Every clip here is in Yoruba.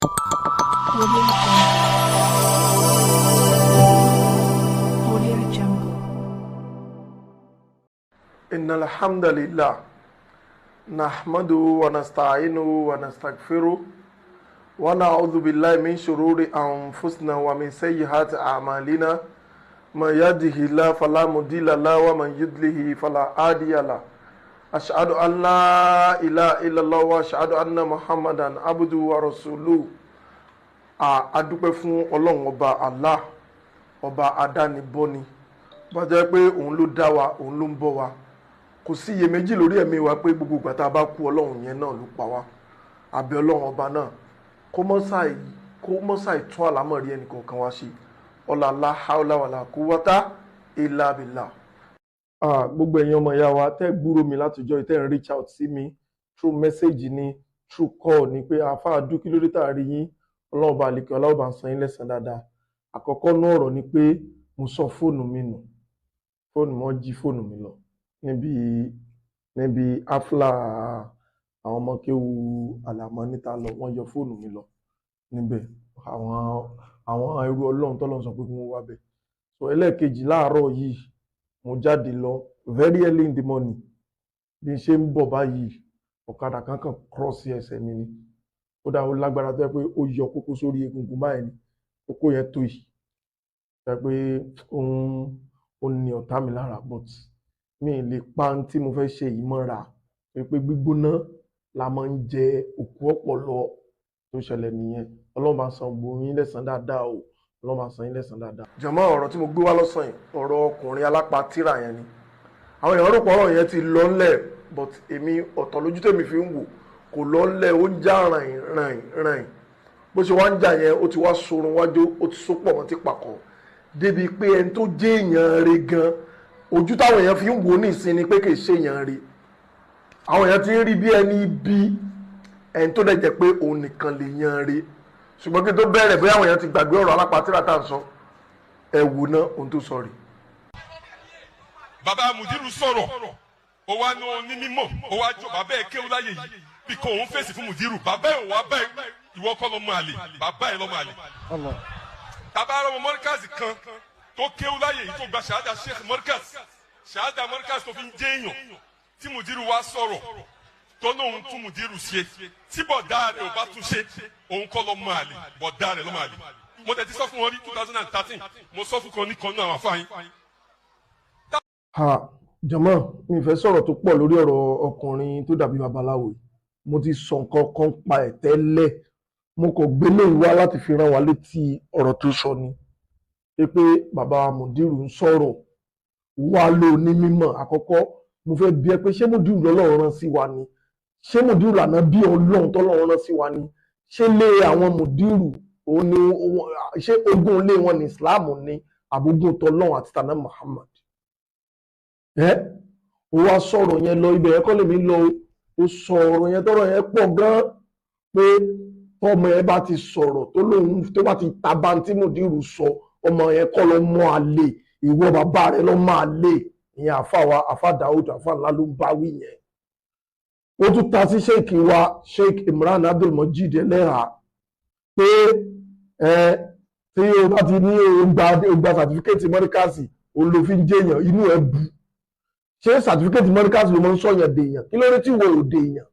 Audio Jungle. Audio Jungle. إن الحمد لله نحمده ونستعينه ونستغفره ونعوذ بالله من شرور أنفسنا ومن سيئات أعمالنا من يهده الله فلا مضل له ومن يضلل فلا هادي له أشهد أن لا إله إلا الله وأشهد أن محمدا عبده ورسوله. A dúpẹ́ fún Ọlọ́run Ọba Allah, ọba adánibọ́ni, bá jẹ́ pé òun ló dá wa, òun ló ń bọ́ wa. Kò sí iyèméjì lórí ẹ̀mí wa pé gbogbo ìgbà tá a bá kú, Ọlọ́run yẹn náà ló pa wá. Àbẹ̀ Ọlọ́run Ọba náà kó mọ́sàì tún àlámọ̀rí ẹnìkọ̀ọ̀kan wá ṣe. Ọ̀là la haula wàlà quwwata illa billah. Gbogbo ẹ̀yin ọmọ ìyá wa tẹ́ gbúrò mi látọjọ́, tẹ́ ń reach out sí mi through message ni, through call ni, pé àáfàá dúkí lórí tààrí yín, Ọlọ́run bá àlekè ọlọ́run bá ń san yín lẹ́san dáadáa. Àkọ́kọ́ náà ọ̀rọ̀ ni pé mo sọ fóònù mi nù. Fóònù, wọn jí fóònù mi lọ níbi afla àwọn ọmọ kéwu àlàmọ́ níta lọ. Wọ́n yọ fóònù mi lọ níbẹ̀, àwọn ẹrú Ọlọ́run tọ́lọ́run sọ pé kí wọ́n wá bẹ̀. So ẹlẹ́ẹ̀kejì, láàárọ̀ yìí mo jáde lọ very early in the morning. Bí n ṣe ń bọ̀ báyìí, ọ̀kadà kan kàn cross ẹsẹ̀ mi ni. Ó dá, ó lágbára tó yẹ pé ó yọ kókó sórí egungun báyìí ni. Kókó yẹn tó yìí tó yẹ pé òun ó ní ọ̀tá mi lára, but mi ì lè pa ohun tí mo fẹ́ ṣe yìí mọ́ra pé gbígbóná la máa ń jẹ òkú ọ̀pọ̀lọ. Tó ṣẹlẹ̀ nìyẹn. Ọlọ́run bá san gbogbo yín lẹ́san dáadáa o. Ọlọ́run bá san yín lẹ́san dáadáa. Jàmọ́, ọ̀rọ̀ tí mo gbé wá lọ́sàn yìí, ọ̀rọ̀ ọkùnrin alápá tíra yẹn ni. Àwọn èèyàn rò pé ọ̀rọ̀ yẹn ti lọ ńlẹ̀, but èmi, ọ̀tọ̀ lójú tèmi fi ń wò. Kò lọ ńlẹ̀, ó ń já ràn ràn ràn. Bó ṣe wá ń jà yẹn, ó ti wá sorun wájú, ó ti so pọ̀ mọ́ ti pàkọ́, débi pé ẹni tó jẹ́ èèyàn rẹ̀ gan, ojú táwọn èèyàn fi ń wò ní ìsìn ni pé kì í ṣe èèyàn rẹ̀. Àwọn èèyàn ti ń rí bí ẹni bí ẹni tó dẹ̀ jẹ́ pé òun nìkan lè yan rẹ̀. Ṣùgbọ́n kí n tó bẹ̀rẹ̀, bóyá àwọn èèyàn ti gbàgbé ọ̀rọ̀ alápatìrà tá à ń sọ, ẹ wò ná ohun tó sọ rè. Bàbá Mùdírù sọ̀rọ̀, ó wá ní oní mímọ̀, ó wá jọ bàbá ẹ̀ kéwú láyè yìí bí kò òun fèsì fún Mùdírù. Bàbá ẹ̀ wá bẹ́ẹ̀, ìwọ kọ́ lọ́mọ àlè, bàbá ẹ̀ lọ́mọ àlè. Bàbá ọmọ mọ́ríkàsì kan tó kéwú láyè yìí, tó gba ṣàádà Sheikh Mọ́ríkàsì, ṣàádà Mọ́ríkàsì tó fi ń jẹ́ èèyàn, tí Mùdírù wá sọ̀rọ̀ tó lóun tún Mùdírù ṣe, tí bọ̀dá rẹ̀ ò bá tún ṣe, òun kọ́ lọ́mọ àlè, bọ̀dá rẹ̀ lọ́mọ àlè. Mo tẹ̀ ti sọ fún wọn ní 2013, mo sọ fún kan ní kan náà àwọn afáyín. Ha, jọmọ, mi fẹ́ sọ̀rọ̀ tó pọ̀ lórí ọ̀rọ̀ ọkùnrin tó dàbí babaláwo yìí. Mo ti sọ nǹkan kan pa ẹ̀ tẹ́lẹ̀. Mo kò gbé léyìí wá láti fi rán wa létí ọ̀rọ̀ tó sọ ni pé bàbá Mùdírù ń sọ̀rọ̀ wá ló ní mímọ̀. Àkọ́kọ́, mo fẹ́ bi ẹ́ pé ṣé Mùdírù lọ́lọ́run rán sí wa ni? Ṣé Mùdírù lànà bí Ọlọ́run tọ́lọ́run rán sí wa ni? Ṣé lé àwọn Mùdírù òun ni? Ṣé ogún ilé wọn ní Islam ni, àbógún tọ́lọ́run àti tànà Muhammad? Ẹ ó wá sọ̀rọ̀ yẹn lọ, ibẹ̀ yẹn kọ́ lèmi lọ. Ó sọ ọ̀rọ̀ yẹn, tọ́rọ̀ yẹn pọ̀ gan, pé tọmọ ẹ bá ti sọ̀rọ̀ tó lóun tó bá ti taba tí Mùdírù sọ, ọmọ yẹn kọ́ ló mọ àlè, ìwọ bàbá rẹ ló máa lè. Ìyẹn àfa wa, àfa Daoud, àfa ńlá ló ń bá wí yẹn. Ó tún ta sí sheik wa, Sheikh Imran Abdulmajid Ẹlẹ́hà, pé ẹ tí o bá ti ní o gba certificate mọ́ríkàsì, òun ló fi ń jẹ́yàn, inú ẹ bu. Ṣé certificate mọ́ríkàsì ló máa ń sọ̀yàn dèèyàn? Kí ló dé tí ìwọ ò dèèyàn,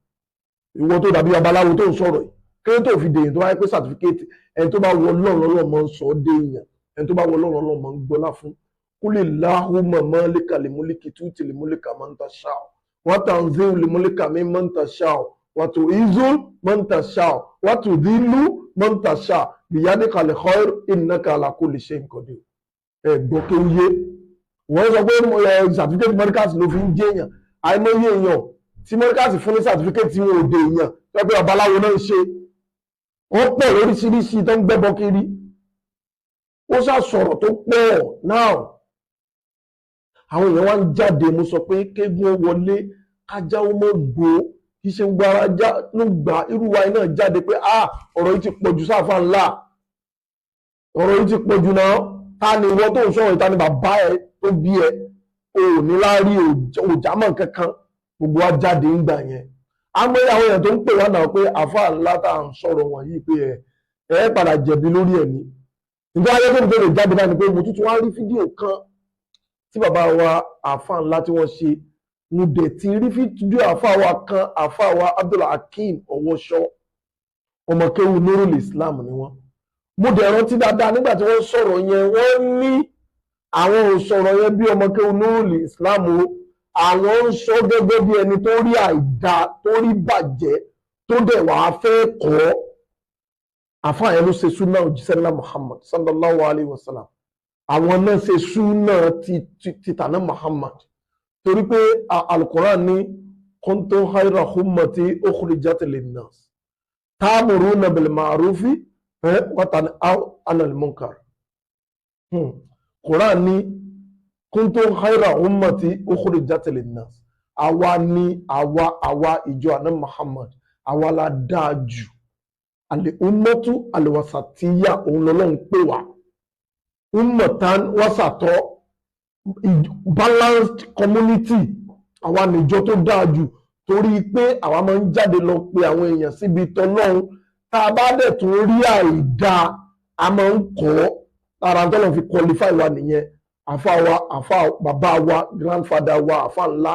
ìwọ tó dàbí babaláwo tó ń sọ̀rọ̀ yìí? Kí ló tó fi dèèyàn, tó bá yẹ pé certificate? Ẹni tó bá wọ Ọlọ́run, Ọlọ́run máa ń sọ ọ́ dèèyàn. Ẹni tó bá wọ Ọlọ́run, Ọlọ́run máa ń gbọ́lá fún. Qulillahumma malikal mulki tu'til mulka man tasha'u wa tanzi'ul mulka mimman tasha'u wa tu'izzu man tasha'u wa tudhillu man tasha'u biyadikal khair innaka ala kulli shay'in qadir. Ẹ gbọ́ kí ó yé. Wọ́n sọ pé certificate mọ́ríkàsì ló fi ń jẹ́yàn. Àìmọye èèyàn tí mọ́ríkàsì fún ní certificate tí wọn ò dé èèyàn, tó pé babaláwo náà ń ṣe. Wọ́n pọ̀ lóríṣiríṣi tó ń gbẹ́bọ kiri. Ó ṣàṣọ̀rọ̀ tó pọ̀ náà, àwọn èèyàn wá ń jáde. Mo sọ pé kéégún ó wọlé, kájá ó mọ̀ gbó, kì í ṣe gbogbo ara ló gbà. Irú wa náà jáde pé ah, ọ̀rọ̀ yìí ti pọ̀ jù sáfà ńlá, ọ̀rọ̀ yìí ti pọ̀ jù náà. Ta ni ìwọ tó ń sọ̀rọ̀? Ta ni bàbá ẹ tó bí ẹ? O ò ní láárí, òjàmọ̀ kankan. Gbogbo wa jáde ń gbà yẹn. Àmọ́ àwọn èèyàn tó ń pè wá náà pé àfa ńlá tá à ń sọ̀rọ̀ wọ̀nyí pé ẹ Ẹ padà jẹ̀bi lórí ẹ̀ ní. Nígbà ayé tó ń bèrè jáde báyìí ni pé mo tuntun wá rí fídíò kan tí bàbá wa àáfàá ńlá tí wọ́n ṣe. Mo dẹ̀ ti rí fídíò àáfàá wa kan, àáfàá wa Abdulhakeem Ọwọ́ṣọ́, ọmọkéwu Nurul Islam ni wọ́n. Mo dẹ̀ rántí dáadáa nígbà tí wọ́n sọ̀rọ̀ yẹn, wọ́n ní àwọn ò sọ̀rọ̀ yẹn bí ọmọkéwu Nurul Islam o, àwọn ń sọ gẹ́gẹ́ bí ẹni tó rí àìda, tó rí bàjẹ́, tó dẹ̀ wàá fẹ́ kọ́. Àfáà yẹn ló ṣe súnà òjíṣẹ́ ńlá Muhammad sallallahu alayhi wa sallam. Àwọn náà ṣe súnà ti tànà Muhammad, torí pé Al-Qur'an ní kuntum khayra ummati ukhrijat linnas ta'muruna bil ma'rufi wa tanhauna 'anil munkar. Qur'an ní kuntum khayra ummati ukhrijat linnas, àwa ni àwa ìjọ àná Muhammad, àwa la dáa jù. Àlè ummatu àlèwàsàtìyà òun lọ́lọ́run pè wá, ummatan wasatọ, balanced community. Àwa níjọ tó dáa jù, torí pé àwa máa ń jáde lọ pe àwọn èèyàn síbi tọlọ́run. Tá a bá dẹ̀ tún rí àìda, a máa ń kọ́. Ara tọ́lọ́run fi qualify wa nìyẹn. Àfa wa, àfa bàbá wa, grandfather wa, àfa ńlá.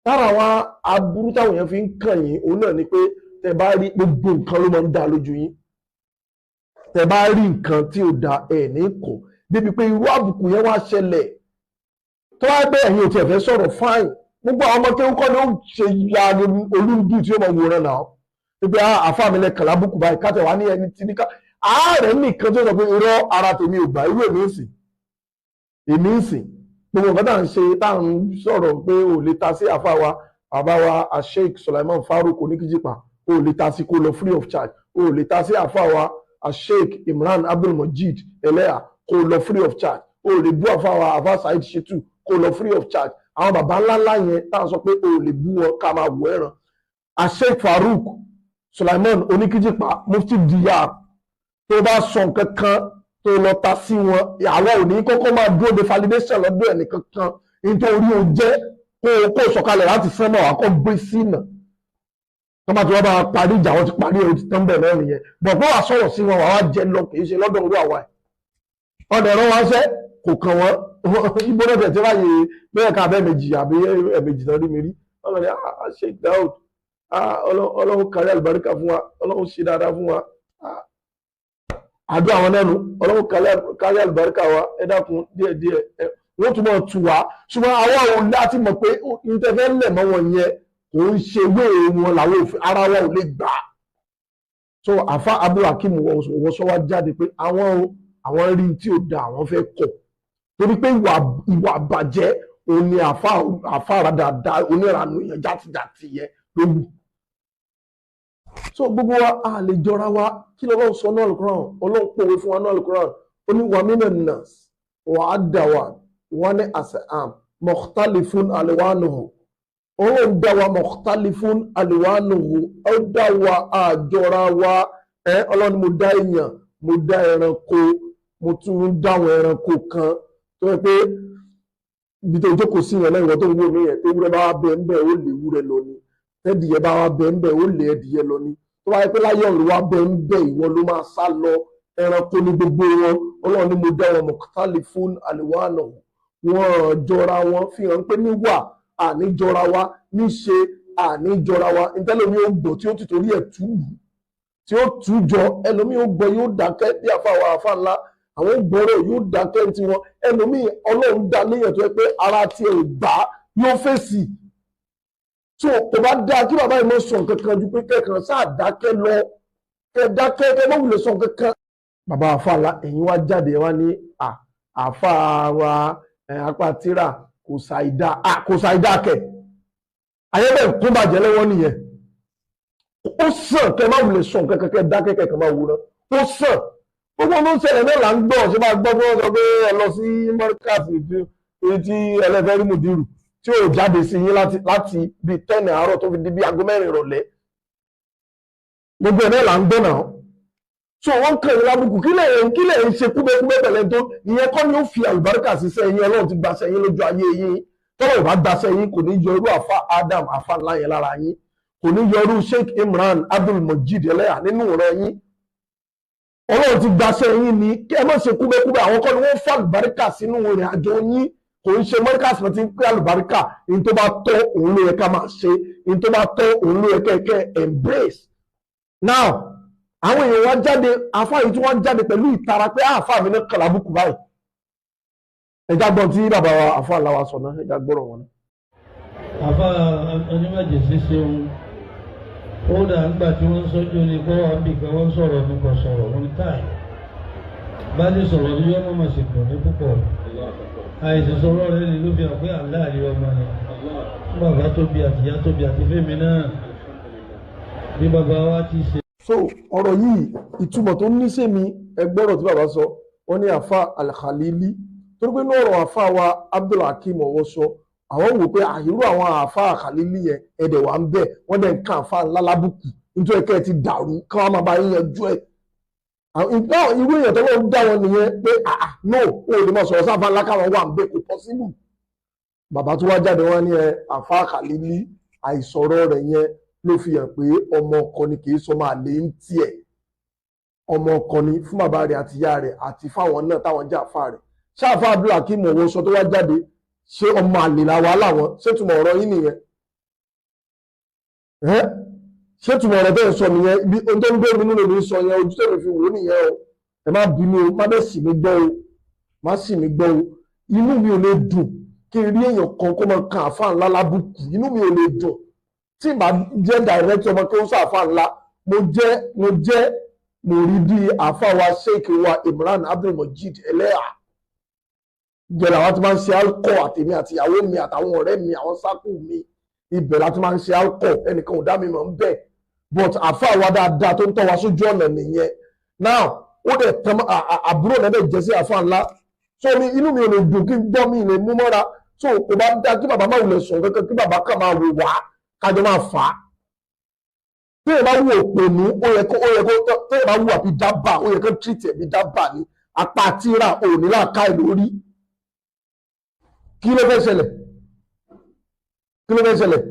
Lára àwọn aburú táwọn èèyàn fi ń kàn yín òun náà ni pé tẹ bá rí gbogbo nǹkan ló máa ń dá lójú yín. Tẹ bá rí nǹkan tí ò da, ẹ̀ ní kọ̀. Débi pé irú àbùkù yẹn wá ṣẹlẹ̀. Tó wá bẹ́ẹ̀ ẹ̀yin ò tiẹ̀ fẹ́ sọ̀rọ̀, fine. Gbogbo àwọn ọmọ kéwú kọ́ ni ó ṣe ya olúndù tí ó máa wòran náà. Pé àfa mi lẹ kàn lábùkù báyìí, káàtẹ̀ wá ní ẹni tí ní ká. Ààrẹ nìkan tó sọ pé irọ́ ara tèmi ò gbà, irú èmi ń sìn. Èmi ń sìn. Gbogbo nǹkan tá à ń ṣe, tá à ń sọ̀rọ̀ pé ò lè ta sí àfa wa, bàbá wa Sheikh Sulaiman Farouk Oníkíjìpá, o lè ta sí kó lọ free of charge. O lè ta sí àfa wa Sheikh Imran Abdulmajid Eleha kó lọ free of charge. O lè bú àfa wa àfa Saheed Shittu kó lọ free of charge. Àwọn bàbá ńláńlá yẹn tá à ń sọ pé o lè bú wọn ká máa wọ ẹran. Sheikh Farouk Sulaiman Oníkíjìpá, Mufti Diyar, tó bá sọ nǹkan kan tó lọ ta sí wọn, àwa ò ní kọ́kọ́ máa dúró de validation lọ́dọ̀ ẹnìkan kan. Nítorí o jẹ́ kó sọ̀kalẹ̀ láti sánmọ̀ wá kó gbé sínà. Tó bá ti wá bá parí ìjà, wọ́n ti parí ẹ̀, ó ti tán bẹ̀ náà nìyẹn. Bọ̀ pé wàá sọ̀rọ̀ sí wọn, wàá wá jẹ lọ, kì í ṣe lọ́dọ̀ orú àwa ẹ̀. Ọ̀dẹ̀ ẹ̀rọ wọn ṣẹ́ kò kàn wọ́n. Ibo náà tẹ̀ tí ráyè bẹ́ẹ̀ ká abẹ́ méjì àbí ẹ̀mejì náà rí mi rí. Wọ́n lọ ní Sheikh Daud, Ọlọ́run kárí àlùbáríkà fún wa, Ọlọ́run ṣe dáadáa fún wa. Àdó àwọn nẹ́nu, Ọlọ́run kárí àlùbáríkà wa, ẹ dákun díẹ̀díẹ̀. Wọ́n tún mọ̀ tù wá. Ṣùgbọ́n àwa ò láti mọ̀ pé ìtẹ̀fẹ́ lẹ̀ mọ́ wọn yẹn kò ń ṣe wéè wọn làwọn òfin ara wa ò lè gbà. So àfa Abdulhakeem Ọwọ́ṣọ́ wá jáde pé àwọn àwọn rí tí ò da, àwọn fẹ́ kọ̀. Torí pé ìwà bàjẹ́ òun ni àfa àràdàdà onírànú yẹn játijàti yẹn ló wù. So gbogbo wa a lè jọra wa. Kí lọ́lọ́run sọ náà Al-Qur'an? Ọlọ́run pòwe fún wa náà Al-Qur'an. Ó ní wa minan nas wa ad-dawab wa ní as'am mukhtalifun alwanuhu. Ọlọ́run dá wa mukhtalifun alwanuhu, ó dá wa àjọra wa. Ọlọ́run mo dá èèyàn, mo dá ẹranko, mo tún ń dá àwọn ẹranko kan tó yẹ pé ibi tó jókòó sí yẹn náà, ìwọ tó ń wò mí yẹn, tó wúrẹ́ bá wá bẹ́ẹ̀ ń bẹ́ẹ̀ ó lè wúrẹ́ lọ ni, tẹ́dìyẹ bá wá bẹ́ẹ̀ ń bẹ́ẹ̀ ó lè ẹdìyẹ lọ ni, tó bá yẹ pé láyé ọ̀run wá bẹ́ẹ̀ ń bẹ́ẹ̀ ìwọ ló máa sá lọ. Ẹranko ní gbogbo wọn. Ọlọ́run ni mo dá wọn mukhtalifun alwanuhu, wọn jọra wọn, fi hàn pé níwà àníjọra wa, níṣe àníjọra wa. Ntẹ́lómi ó gbọ́ tí ó ti torí ẹ̀ tú lù, tí ó tú jọ, ẹlòmí ó gbọ́ yóò dákẹ́ bí àfa wa àfa ńlá, àwọn gbọ́rọ̀ yóò dákẹ́ ti wọn. Ẹlòmí Ọlọ́run dá léèyàn tó yẹ pé ara tiẹ̀ ò gbà yóò fèsì. So kò bá dáa kí bàbá yìí mọ̀ sọ nǹkan kan ju pé kẹ́kàn sáà dákẹ́ lọ, kẹ́ dákẹ́ kẹ́ mọ̀ wulẹ̀ sọ nǹkan kan. Bàbá àfa ńlá ẹ̀yin wá jáde wá ní àfa wa apá tíra kò ṣàìdá, kò ṣàìdá kẹ̀. Ayẹ́bẹ̀ kó bàjẹ́ lọ́wọ́ nìyẹn. Ó sàn kẹ́ má wulẹ̀ sọ nǹkan kan, kẹ́ dákẹ́ kẹ́ kàn máa wòran. Ó sàn. Gbogbo ohun tó ń ṣẹlẹ̀ náà là ń gbọ́. Ṣé máa gbọ́ pé wọ́n sọ pé ẹ lọ sí mọ́ríkàsì tí ẹlẹ́fẹ́ rí mùdírù tí ò jáde sí yín láti bíi 10 àárọ̀ tó fi di bíi aago 4 ìrọ̀lẹ́. Gbogbo ẹ̀ náà là ń gbọ́ náà. So wọ́n kàn yín lábùkù. Kí lè ń ṣe kúbẹ́kúbẹ́ pẹ̀lẹ́ tó ìyẹn kọ́ ni ó fi àlùbáríkà ṣiṣẹ́ yín. Ọlọ́run ti gbaṣẹ́ yín lójú ayé yín. Tọ́lọ̀ ò bá gbaṣẹ́ yín kò ní yọ irú àfa Adam àfa ńlá yẹn lára yín, kò ní yọ irú Sheikh Imran Abdulmajid Eleha nínú ìran yín. Ọlọ́run ti gbaṣẹ́ yín ni kí ẹ má ṣe kúbẹ́kúbẹ́. Àwọn kọ́ ni wọ́n fà àlùbáríkà sínú ìrìn àjò yín. Kò ń ṣe mọ́ríkàsì náà ti ń pé àlùbáríkà. Ní tó bá tọ́ òun ló yẹ ká máa ṣe, ní tó bá tọ́ òun ló yẹ kẹ́kẹ́ embrace. Now àwọn èèyàn wá jáde, àfáà yìí tí wọ́n jáde pẹ̀lú ìtara pé àfáà mi náà kàn lábùkù báyìí. Ẹja gbọ́n tí bàbá wa àfáà làwa sọ náà, ẹja gbọ́rọ̀ wọn náà. Àfáà onímọ̀jẹ̀sí ṣeun. Ó dà ńgbà tí wọ́n ń sọ́jú ni kó wà níbi kan wọ́n sọ̀rọ̀ mi kò sọ̀rọ̀ wọn táì. Bá lè sọ̀rọ̀ ní yọ́mọ̀ mà sì dùn ní púpọ̀. Àìsàn sọ̀rọ̀ rẹ̀ ni ló fi hàn pé aláàlí ọmọ ni. Bàbá tó bí àtìyá tó bí àti fẹ́mi náà. Bí bàbá wa ti ṣe. So ọ̀rọ̀ yìí ìtumọ̀ tó ní sí mi, ẹ gbọ́rọ̀ tí bàbá sọ, wọ́n ní àfa Al-Khalili. Torí pé ní ọ̀rọ̀ àfa wa Abdulhakeem ọwọ́ sọ, àwọn wò pé àhírú àwọn àfa Al-Khalili yẹn ẹ̀dẹ̀ wà ń bẹ̀, wọ́n dẹ̀ ń kan àfa ńlá lábùkù nítorí ẹ̀kẹ́ ti dàrú káwọn máa bá yín yanjú ẹ̀. Irú èèyàn tó lọ́ọ́ dá wọn nìyẹn pé àà no, ó lè máa sọ̀rọ̀ sáfà ńlá káwọn wà ń bẹ̀, kò possible. Bàbá tó wá jáde wọn ní ẹ àfa Al-Khalili àìsọ̀rọ̀ rẹ̀ yẹn ló fi hàn pé ọmọ ọkọ ni, kì í sọ máa lè ń tiẹ̀. Ọmọ ọkọ ni fún bàbá rẹ̀ àti ìyá rẹ̀ àti fáwọn náà táwọn jẹ́ àfa rẹ̀. Ṣáàfà Abdulhakeem ọwọ́ sọ tó wá jáde, ṣé ọmọ àlè làwa láwọn? Ṣé túmọ̀ ọ̀rọ̀ yín nìyẹn? Ṣé túmọ̀ ọ̀rọ̀ bẹ́ẹ̀ sọ nìyẹn? Ibi ohun tó ń gbé mi nínú mi sọ yẹn, ojú tẹ̀mí fi wò ó nìyẹn o. Ẹ má bínú o, má bẹ́ẹ̀ sì mí gbọ́ o, má sì mí gbọ́ o. Inú mi ò lè dùn kí n rí èèyàn kan kó máa kan àfa ńlá lábùkù. Inú mi ò lè dùn. Tí n bá jẹ́ director ọmọ kí ó sàfà ńlá, mo jẹ́ mo rí bí àfa wa Sheikh wa Imran Abdulmojid Ẹlẹ́à. Ìjẹ́ làwọn ti máa ń ṣe alcohol, àtèmi àti ìyàwó mi àtàwọn ọ̀rẹ́ mi àwọn sákù mi, ibẹ̀ la ti máa ń ṣe alcohol, ẹnìkan ò dá mi mọ̀ ń bẹ̀. But àfa wa dáadáa tó ń tọ́ wa sójú ọ̀nà nìyẹn. Now ó dẹ̀ tán àbúrò náà dẹ̀ jẹ́ sí àfa ńlá. So mi inú mi ò lè dùn kí n gbọ́ mi lè mú mọ́ra. So kò bá dá kí bàbá máa wulẹ̀ sọ̀rọ̀ kankan, kí bàbá kà máa wò wá kájọ máa fà á. Téèyàn bá wù òpònú, ó yẹ kó téèyàn bá wù àbí dábàá, ó yẹ kó tírìtì ẹ̀bí dábàá ni. Apá tíra òní làákà lórí. Kí ló fẹ́ ṣẹlẹ̀? Kí ló fẹ́ ṣẹlẹ̀?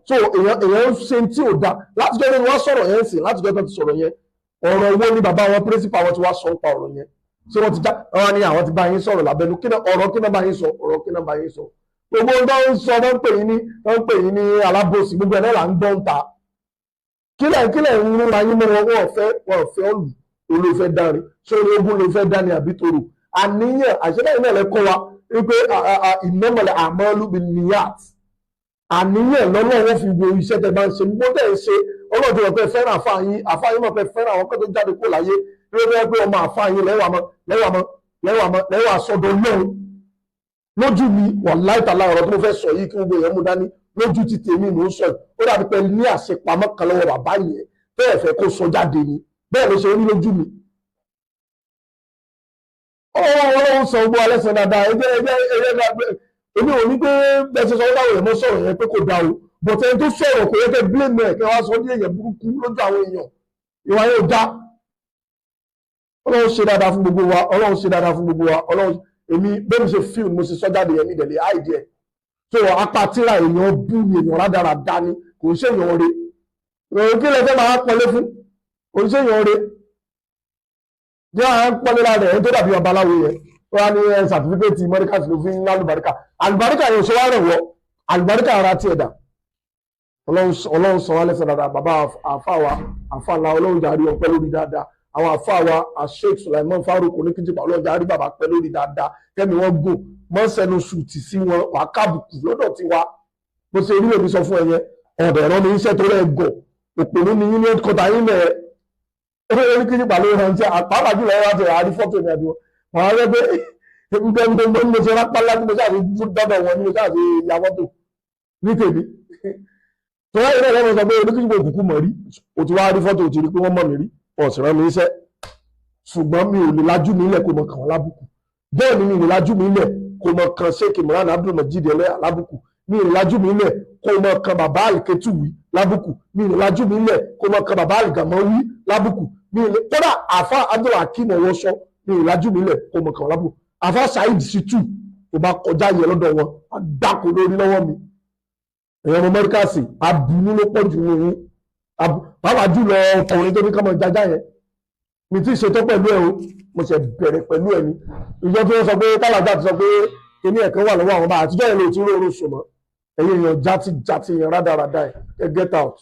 So èèyàn ń ṣe tí ò da. Látijọ́ tó ti wá sọ̀rọ̀ yẹn sìn, látijọ́ tó ti sọ̀rọ̀ yẹn, ọ̀rọ̀ owó ni bàbá wọn pírísìpà wọn ti wá sọ nípa ọ̀rọ̀ yẹn. Ṣé wọ́n ti já? Wọ́n ní àwọn ti bá yín sọ̀rọ̀ lábẹ́nu. Kí náà ọ̀rọ̀ kí náà bá yín sọ? Ọ̀rọ̀ kí náà bá yín sọ? Gbogbo ohun tó ń sọ, wọ́n ń pè yín ní, wọ́n ń pè yín ní alábòsí, gbogbo ẹ̀ náà là ń gbọ́ ń ta. Kílẹ̀ ń rúra yín mọ́ wọn, wọ́n fẹ́ ọ̀lù, olófẹ́ dárin, sórí ogún ló fẹ́ dání àbí toro. Àníyàn, àṣẹ́dáyìn náà lẹ́kọ́ wa wípé ìnọ́mọ̀lẹ̀ àmọ́lú bí niyat. Àníyàn lọ́lọ́wọ́ fi wo iṣẹ́ tẹ bá ń ṣe, gbogbo tẹ̀ ń ṣe, Ọlọ́run ti mọ̀ pé fẹ́ràn àfáà yín, àfáà yín mọ̀ pé fẹ́ràn àwọn kan tó jáde kó láyé, ló fẹ́ pé ọmọ àfáà yín lẹ́wà sọ́dọ̀ lọ́hùn. Lójú mi, wàláhì tàlá ọ̀rọ̀ tí mo fẹ́ sọ yìí kí gbogbo èèyàn mú dání, lójú ti tèmi mò ń sọ yìí, ó dàbí pé ní àṣepamọ́ kan lọ́wọ́ bàbá yẹn bẹ́ẹ̀ fẹ́ kó sọ jáde ni, bẹ́ẹ̀ ló ṣe rí lójú mi. Ọlọ́run sọ gbogbo alẹ́ sọ dáadáa, ẹgbẹ́ èmi ò ní pé bẹ́ẹ̀ ṣe sọ báwo yẹn mọ́ sọ̀rọ̀ yẹn pé kò dáa o, but ẹni tó sọ̀rọ̀ kò yẹ kẹ́ blame ẹ̀ kẹ́ wá sọ ní èèyàn burúkú lójú àwọn èèyàn, ìwà yóò dá. Ọlọ́run ṣe dáadáa fún gbogbo wa, Ọlọ́run ṣe dáadáa fún gbogbo wa, Ọlọ́run èmi bẹ́ẹ̀ mi ṣe fíìmù mo ṣe sọ jáde yẹn mi dẹ̀ lè hide ẹ̀. So apá tíra èèyàn bú ni, èèyàn rádaràda ni, kò ń ṣe èèyàn re. Òun kí lẹ fẹ́ máa pọnlé fún, kò ń ṣe èèyàn re. Jẹ́ à ń pọnlé lára ẹ̀ tó dàbí babaláwo yẹn, wọ́n á ní sàtífíkẹ́tì mọ́ríkàsì ló fi ń lálùbáríkà. Àlùbáríkà yẹn ò ṣe wá rẹ̀ wọ́, àlùbáríkà ara tiẹ̀ dà. Ọlọ́run sọ wá lẹ́sẹ̀ dáadáa, bàbá àfa wa, àfa ńlá, Ọlọ́run jàre ọpẹ́ lórí dáadáa. Àwọn àfa wa Sheikh Sulaiman Farouk oníkíjìpá, Ọlọ́run jàre bàbá pẹ́ lórí dáadáa, kẹ́mi wọ́n gùn mọ́sẹ̀nu sùtì sí wọn, wà á kábùkù lọ́dọ̀ tiwa. Bó ṣe rí lèmi sọ fún ẹ yẹn, ọ̀dọ̀ ẹ̀rọ mi iṣẹ́ tó rẹ̀ gọ̀, òpònú ni yín ní kọta yín mẹ́ ẹ. Oníkíjìpá ló rán iṣẹ́, àpáàpá jùlọ ẹ wá ti àrí fọ́tò mi àdúgbò. Màá rẹ pé gbẹ́ngbẹ́ngbẹ́ mo ṣe rápálá tí mo ṣáà fi dọ́dọ̀ wọn ni mo ṣáà fi ya fọ́tò ní tèmi. Tọ́lá yìí náà lọ́wọ́ sọ pé oníkíjìpá òkùnkùn mọ̀ rí, o ti wá rí fọ́tò, o ti rí pé wọ́n mọ̀ mí rí, ọ̀sìn rán mi iṣẹ́. Ṣùgbọ́n mi ò lè lajú mi ilẹ̀ kó mọ kàn wọ́n lábùkù. Bẹ́ẹ̀ ni mi ò lè lajú mi ilẹ̀ kó mọ kan Sheikh Imran Abdulmojid Ẹlẹ́à lábùkù. Mi ò lè lajú mi ilẹ̀ kó mọ kan bàbá Alketuwi lábùkù. Mi ò lè lajú mi ilẹ̀ kó mọ kan bàbá Algamawi lábùkù. Mi ò lè kódà àfa Abdulhakeem Ọwọ́sọ, mi ò lè lajú mi ilẹ̀ kó mọ kàn wọ́n lábùkù. Àfa Saheed Shittu tó bá kọjá yẹ lọ́dọ̀ wọn, á dáko lórí lọ́wọ́ mi. Èèyàn ọmọ Mọ́ríkàsì, aburú ló pọ̀ jù nínú yín. Pàápàá jùlọ ọkùnrin tó ní kọ́mọ jájá yẹn. Mi ti ṣetán pẹ̀lú ẹ o, mo ṣe bẹ̀rẹ̀ pẹ̀lú ẹ ni. Ìjọ tí wọ́n sọ pé tálájà ti sọ pé kíní ẹ̀kan wà lọ́wọ́ àwọn bá àtijọ́ yẹn ló ti róorun sùn mọ́. Ẹ̀yin èèyàn játi játi yẹn rádaràda ẹ̀, get out.